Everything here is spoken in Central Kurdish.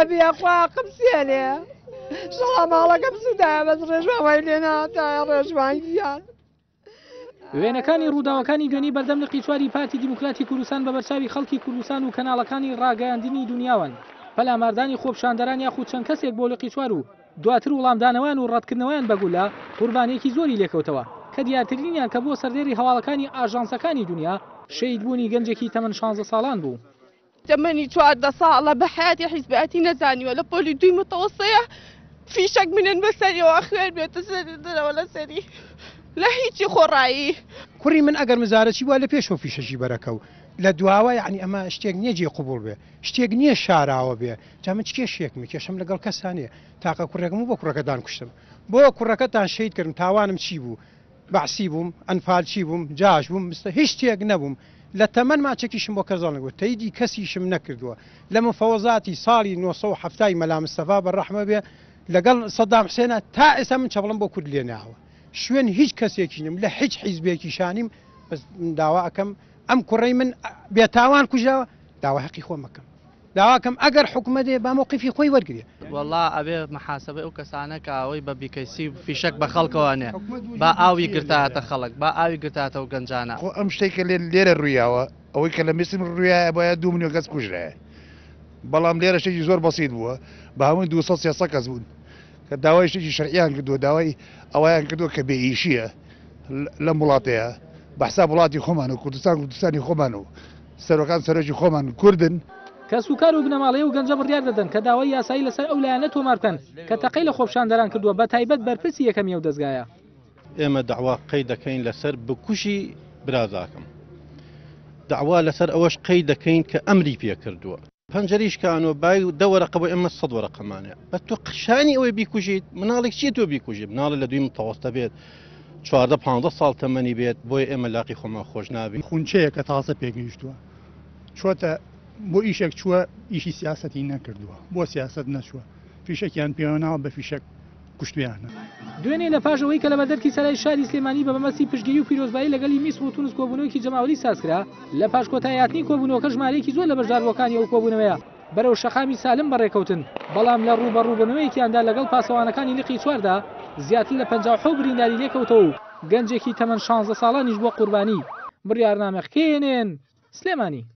بێ خوا حەقم سێنێ شەڵا ماڵەکەم سوتایە بەس ڕێژوان وای لێ نەهاتایە ڕێژوان گیان. وێنەکانی ڕووداوەکانی دوێنێی بەردەم لقی چواری پارتی دیموکراتی کوردستان بە بەرچاوی خەڵکی کوردستان و کەناڵەکانی ڕاگەیاندنی دونیاوەن. پەلاماردانی خۆپیشاندەران یاخود چەند کەسێک بۆ لقی چوار و دواتر وڵامدانەوەیان و ڕەتکردنەوەیان بە گوللە قوربانییەکی زۆری لێکەوتەوە کە دیارترینیان کە بووە سەردێڕی هەواڵەکانی ئاژانسەکانی دونیا شەهیدبوونی گەنجێکی تەمەن 16 ساڵان بوو. تەمەنی 14 ساڵە بە حەیاتی حیزبایەتی نەزانیوە لە پۆلی دووی متەوەسەیە فیشەک منن بەسەریەوە خوێن بێتە سەری دەرەوە لەسەری لە هیچی خۆڕایی. کوڕی من ئەگەر مزارەچی بووە لە پێشەوە فیشەکی بەرەکە و لە دواوە یەعنی ئەمە شتێک نییە جێی قبوڵ بێ شتێک نییە شاراوە بێ جا من چ کێشەیەکم کێشەم لەگەڵ کەسا نییە تاقە کوڕێکم بوو بۆ کوڕەکەتان کوشتم بۆ کوڕەکەتان شەهید کردم تاوانم چی بوو بەعسی بووم، ئەنفالچی بووم، جاش بووم، مستە هیچ شتێک نەبووم، لە تەمەنما چەکیشم بۆ کەس هەڵنەگرتووە، تەیدی کەسیشم نەکردووە، لە مفەوەزاتی ساڵی 970 ی مەلا مستەفا بە ڕەحمە بێ لەگەڵ سەدام حسێنا تا ئێستا من چەپڵەم بۆ کورد لێ ناوە، شوێن هیچ کەسێکیش نیم، لە هیچ حیزبێکیشا نیم، بەس من داوا ئەکەم ئەم کوڕەی من بێتاوان کوژراوە، داوای هەقی خۆم ئەکەم. داواکەم ئەگەر حکومەت بێ با مەوقیفی خۆی وەرگرێ. وەڵا ئەبێ محاسەبەی ئەو کەسانە کە ئەوەی بە بیکەیسی فیشەک بە خەڵکەوە نێ با ئاوی گرتایەتە خەڵک با ئاوی گرتاتە و گەنجانە. خۆ ئەم شتەی کە لێرە ڕوویاوە ئەوەی کە لە میسر ڕوویایە بایە دوو ملیۆن کەس کوژرایە بەڵام لێرە شتێکی زۆر بەسیت بووە بە هەمووی 200 300 کەس بوون کە داوای شتێکی شەرعیان کردووە داوای ئەوەیان کردووە کە بێ ئیشیە لەم وڵاتەیە بە حساب وڵاتی خۆمان و کوردستان کوردستانی خۆمان و سەرۆکان سەرۆکی خۆمان کوردن. کەسوکار و بنەماڵەی ئەو گەنجە بڕیار دەدەن کە داوای یاسایی لەسەر ئەو لایەنە تۆمار بکەن کە تەقەی لە خۆپیشاندەران کردووە بەتایبەت بەرپرسی یەکەمی ئەو دەزگایە. ئێمە دەعوا قەید دەکەین لەسەر بکوژی برازاکەم، دەعوا لەسەر ئەوەش قەید دەکەین کە ئەمری پێکردووە. پەنجەرەی شکانوە بای دە وەرەقە بۆ ئێمە سەد وەرەقەمانە بە تۆ قشانی ئەوەی بیکوژیت مناڵێک چیە تۆ بیکوژی مناڵە لە دوی متەوەستە بێت چواردە پانزە ساڵ تەمەنی بێت بۆیە ئێمە لاقی خۆمان خۆش نابین. خونچەیە کە تازە پێگەیشتووە چۆتە بۆ ئیشێک چووە ئیشی سیاسەتی نەکردووە بۆ سیاسەت نەچووە فیشەکیان پێوەناوە بە فیشەک کوشتویانە. دوێنێ لە پاش ئەوەی کە لە بەردەرکی سەرای شاری سلێمانی بە مەبەستی پشتگیری و پیرۆزبایی لە گەلی میسڕ و تونس کۆبوونەوەیەکی جەماوەری سازکرا، لە پاش کۆتاییهاتنی کۆبوونەوەکە ژمارەیەکی زۆر لە بەشداربووەکانی ئەو کۆبوونەوەیە بەرەو شەقامی سالم بەڕێکەوتن، بەڵام لە ڕووبەڕووبوونەوەیەکیاندا لەگەڵ پاسەوانەکانی لقی چواردا زیاتر لە 57 برینداری لێکەوتەوە و گەنجێکی تەمەن 16 ساڵانیش بووە قوربانی. بڕیارنامە، کەی ئێن ئێن، سلێمانی.